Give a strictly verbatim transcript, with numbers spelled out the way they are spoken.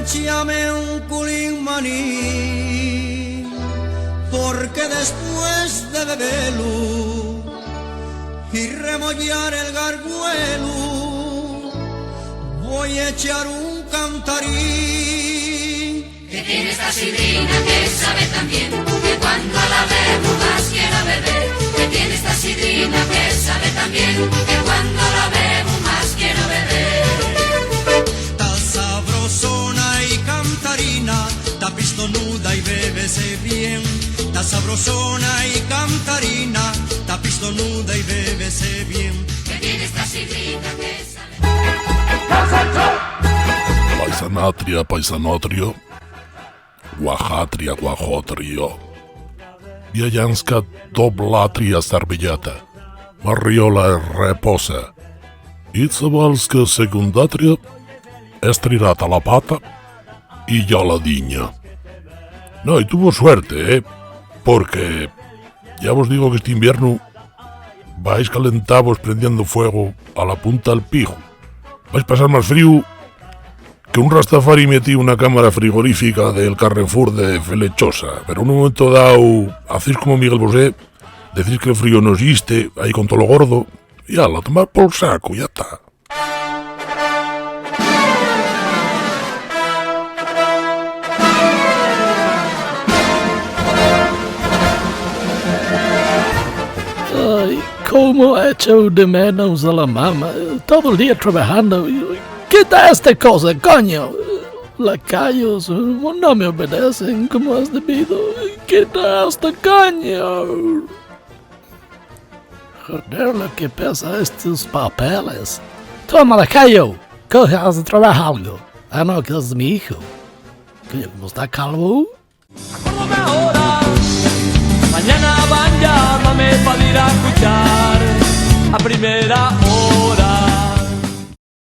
Échame un culín maní, porque después de bebelu y remollar el garguelu, voy a echar un cantarín. Que tiene esta sidrina que sabe tan bien, que cuando la bebo más quiero beber. Que tiene esta sidrina que sabe tan bien, que cuando la bebo más quiero beber. Ta sabrosona y cantarina, ta pistonuda y bébese bien. Ta sabrosona y cantarina, ta pistonuda y bébese bien. Que tiene esta sidrina que sabe. Paisanatria, paisanotrio. Guajatria, guajotrio. Viayanska, doblatria, sarbillata. Marriola, reposa. Itzabalska, segundatria, estrirata la pata y ya la diña. No, y tuvo suerte, ¿eh? Porque ya vos digo que este inviernu vais calentavos prendiendo fuego a la punta del pijo. Vais pasar más frío que un rastafari metíu na cámara frigorífica del Carrefour de Felechosa, pero nun momento dao hacéis como Miguel Bosé, decís que el frío no existe, ahí con todo lo gordo, y ala, a tomar pol saco, ya ta. Ai, cómo echo de menos a la mamá. Todo el día trabajando. Quita esta cosa, coño. Lacayos, no me obedecen como es debido. Quita esta coño. Joder, lo que pesa estos papeles. Toma, lacayo, coge, haz de trabajar algo. Ah, no, que es mi hijo. Coño, ¿cómo está calvo? Acuérdame ahora